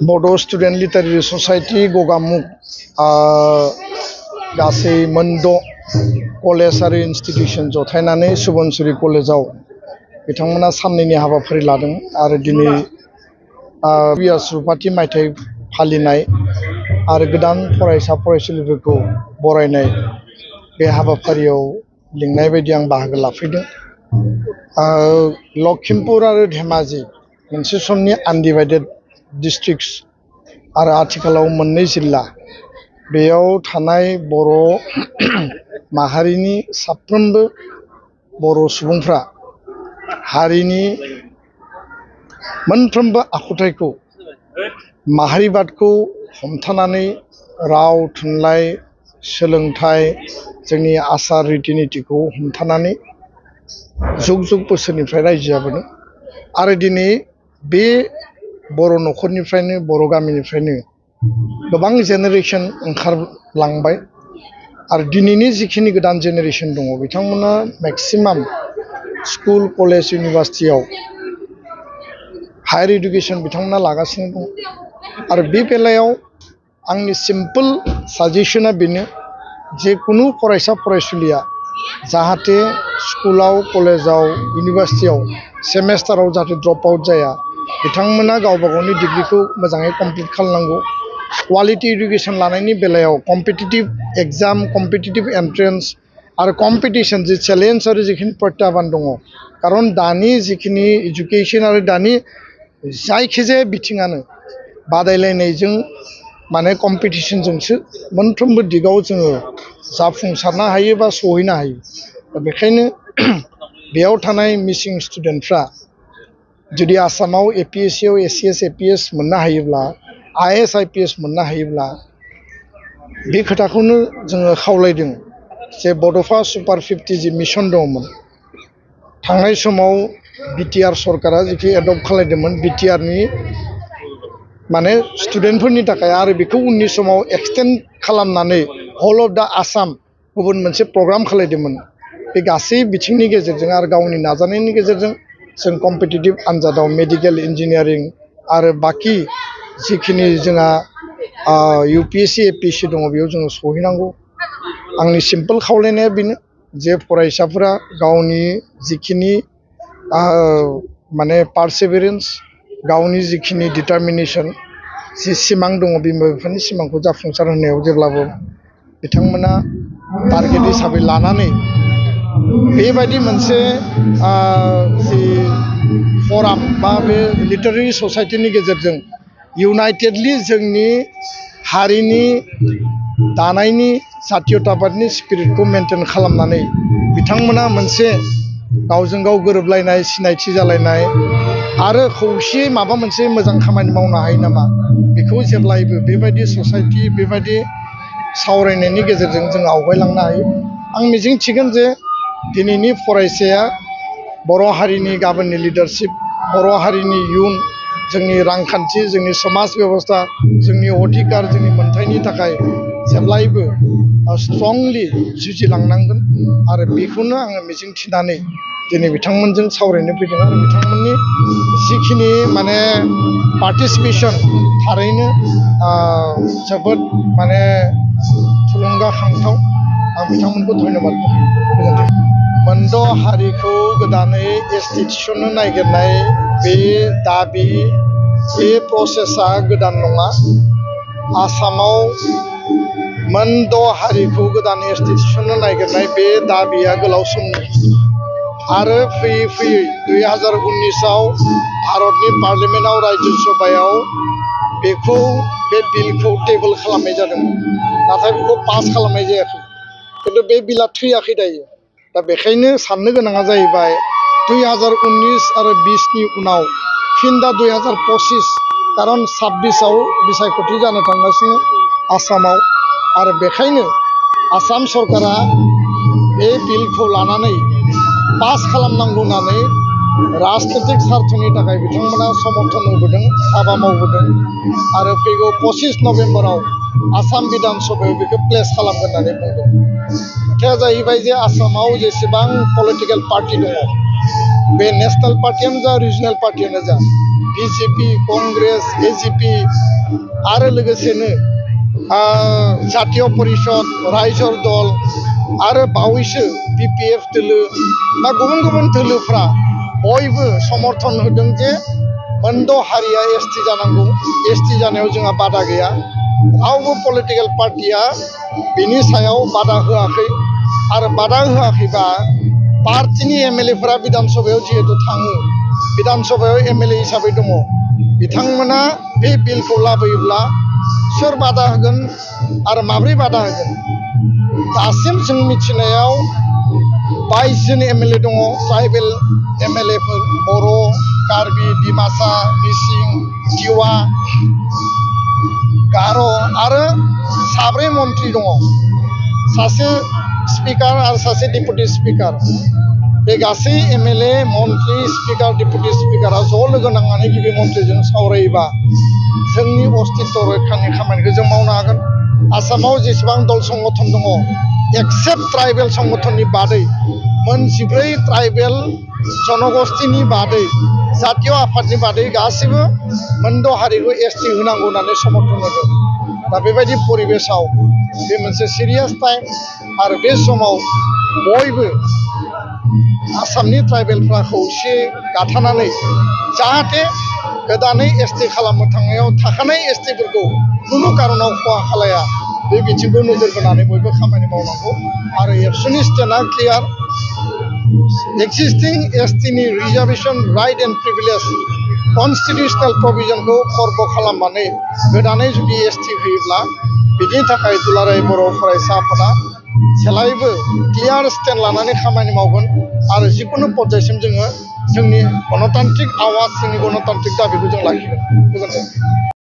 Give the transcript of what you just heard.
बड' student literary society गगामुग गासै मोनद' कलेज आरो इन्स्टिटिउसन जथायनानै सुबनसिरि कलेजाव बिथांमोना साननैनि हाबाफारि लादों आरो दिनै रुपाथि मायथाइ फालिनाय आरो गोदान फरायसा फरायसुलिफोरखौ बरायनाय बे हाबाफारियाव लिंनाय बायदि आं बाहागो लाफैदों। लखिमपुर आरो धेमाजि मोनसे समनि आनडिभाइडेड डिस्ट्रिक्ट्स आरो आथिखालाव मोननै जिल्ला बेयाव थानाय बर' माहारिनि साफ्रोमबो बर' सुबुंफ्रा हारिनि मोनफ्रोमबो आखुथायखौ माहारिबादखौ हमथानानै राव थुनलाइ सोलोंथाइ जोंनि आसार रिति-नितिखौ हमथानानै जुग जुग बोसोरनिफ्राय रायजो जाबोदों आरो दिनै बे बर' न'खरनिफ्रायनो बर' गामिनिफ्रायनो गोबां जेनेरेशन ओंखारलांबाय आरो दिनैनि जिखिनि गोदान जेनेरेशन दङ बिथांमोना मेक्सिमाम स्कुल कलेज इउनिभार्सिटियाव हायार इडुकेशन बिथांमोना लागासिनो दं आरो बे बेलायाव आंनि सिम्पल साजेशना बेनो जे कुनु फरायसा फरायसुलिया जाहाथे स्कुलाव कलेजाव इउनिभार्सिटियाव सेमेस्टाराव जाहाथे ड्रप आउट जाया बिथांमोना गावबा गावनि डिग्रीखौ मोजाङै कमप्लिट खालामनांगौ। क्वालिटी इडुकेशन लानायनि बेलायाव कम्पिटिटिभ एग्जाम कम्पिटिटिभ एन्ट्रेन्स आरो कम्पिटिशन जे चेलेन्ज आरो जिखिनि प्रत्याह्बान दङ खारन दानि जिखिनि एजुकेशन आरो दानि जायखिजाया बिथिङानो बादायलायनायजों माने कम्पिटिशनजोंसो मोनफ्रोमबो दिगाव जोङो जाफुंसारनो हायो बा सहैनो हायो। दा बेखायनो बेयाव थानाय मिसिं स्टुडेन्टफ्रा जुदि आसामाव APSC आव ACS APS मोननो हायोब्ला IAS IPS मोननो हायोब्ला बे खोथाखौनो जोङो खावलायदों जे बड'फा सुपार 50 जि मिशन दङमोन थांनाय समाव BTR सरकारा जिखि एडप्ट खालामदोंमोन BTR नि माने स्टुडेन्टफोरनि थाखाय आरो बेखौ उननि समाव एक्सटेन्ड खालामनानै हल अफ दा आसाम गुबुन मोनसे प्रग्राम खालामदोंमोन। बे गासै बिथिंनि गेजेरजों आरो गावनि नाजानायनि गेजेरजों जों कम्पिटिटिभ आनजादाव मेडिकेल इन्जिनियारिं आरो बाखि जिखिनि जोंहा UPSC APSC दङ बेयाव जोङो सहैनांगौ। आंनि सिम्पल खावलायनाया बेनो जे फरायसाफोरा गावनि जिखिनि माने पारसेभेरेन्स गावनि जिखिनि डिटारमिनेशन जि सिमां दङ बिमा-बिफानि सिमांखौ जाफुंसार होनायाव जेब्लाबो बिथांमोना टारगेट हिसाबै लानानै बेबायदि मोनसे जि फराम बा बे लिटारेरि ससाइटिनि गेजेरजों इउनाइटेडलि जोंनि हारिनि दानायनि जातीयताबादनि स्पिरिटखौ मेनटेन खालामनानै बिथांमोना मोनसे गावजों गाव गोरोबलायनाय सिनायथि जालायनाय आरो खौसेयै माबा मोनसे मोजां खामानि मावनो हायो नामा बेखौ जेब्लायबो बेबायदि ससाइटि बेबायदि सावरायनायनि गेजेरजों जों आवगायलांनो हायो। आं मिजिं थिगोन जे दिनैनि फरायसाया बर' हारिनि गाबोननि लिडारशिप बर' हारिनि इयुन जोंनि रांखान्थि जोंनि समाज बेबस्था जोंनि अधिकार जोंनि मोनथायनि थाखाय जेब्लायबो स्ट्रंलि जुजिलांनांगोन आरो बेखौनो आङो मिजिं थिनानै दिनै बिथांमोनजों सावरायनो फैदों आरो बिथांमोननि जिखिनि माने पार्टिसिपेशन थारैनो जोबोद माने थुलुंगाखांथाव। आं बिथांमोनखौ धन्यबाद गोजोन्थों। मोनद' हारिखौ गोदानै ST थिसननो नागिरनाय बे दाबि बे प्रसेसा गोदान नङा। आसामाव मोनद' हारिखौ गोदानै ST थिसननो नागिरनाय बे दाबिया गोलाव समनि आरो फैयै फैयै 2019आव भारतनि पार्लियामेन्टआव रायजो सभायाव बेखौ बे बिलखौ टेबोल खालामनाय जादोंमोन नाथाय बेखौ पास खालामनाय जायाखै खिन्थु बे बिला थैयाखै दायो। दा बेखायनो साननो गोनाङा जाहैबाय 2019 आरो 20नि उनाव फिन दा 2025 खारन 26आव बिसायख'थि जानो थांगासिनो आसामाव आरो बेखायनो आसाम सरकारा बे बिलखौ लानानै पास खालामनांगौ होननानै राजनितिक स्वार्थनि थाखाय बिथांमोना समर्थन होबोदों हाबा मावबोदों आरो फैगौ 25 नभेम्बराव आसाम बिधान सभायाव बेखौ प्लेस खालामगोन होननानै बुंदों। खोथाया जाहैबाय जे आसामाव जेसेबां पलिटिकेल पार्टि दङ बे नेशनेल पार्टियानो जा रिजनेल पार्टियानो जा बिजेपि कंग्रेस एजिपि आरो लोगोसेनो जातीय परिषद रायजोर दल आरो बावैसो बिपिएफ दोलो बा गुबुन गुबुन दोलोफ्रा बयबो समर्थन होदों जे मोनद' हारिया एसटि जानांगौ एसटि जानायाव जोंहा बादा गैया रावबो पलिटिकेल पार्टिया बिनि सायाव बादा होआखै आरो बादा होआखैबा पार्टिनि एमएलएफोरा बिधान सभायाव जिहेतु थाङो बिधान सभायाव एमएलए हिसाबै दङ बिथांमोना बे बिलखौ लाबोयोब्ला सोर बादा होगोन आरो माब्रै बादा होगोन दासिम जों मिथिनायाव 22 जन एमएलए दङ ट्राइबेल एमएलएफोर बर' कार्बि डिमासा मिसिं टिवा गार' आरो 7 मन्थ्रि दङ सासे स्पिकार आरो सासे डेपुटि स्पिकार बे गासै एमएलए मन्थ्रि स्पिकार डेपुटि स्पिकारा ज' लोगो नांनानै गिबि मन्थ्रिजों सावरायोबा जोंनि अस्तित्व रैखानि खामानिखौ जों मावनो हागोन आसामाव जेसेबां दल संगठन दङ एक्सेप्ट ट्राइबेल संगठननि बादै मोन 14 ट्राइबेल जनगोष्ठीनि बादै जातीय आफादनि बादै गासैबो मोनद' हारिखौ एसटि होनांगौ होननानै समर्थन होदों दा बेबायदि परिबेसाव बे मोनसे सिरियास टाइम आरो बे समाव बयबो आसामनि ट्राइबेलफ्रा खौसे गाथानानै जाहाथे गोदानै एसटि खालामनो थांनायाव थाखानाय एसटिफोरखौ खुनु कारनाव खहा खालाया बे बिथिंखौ नोजोर बोनानै बयबो खामानि मावनांगौ आरो एबसुनि स्टेन्डआ क्लियार एक्सिस्टिं एसटिनि reservation right and privilege constitutional प्रभिजनखौ खर्ब खालामनानै गोदानै जुदि एसटि होयोब्ला बिनि थाखाय दुलाराय बर' फरायसा आफादा जेब्लायबो क्लियार स्टेन्ड लानानै खामानि मावगोन आरो जिकुनु पर्यायसिम जोङो जोंनि गणतान्त्रिक आवाज जोंनि गणतान्त्रिक दाबिखौ जों लाखिगोन गोजोन्थों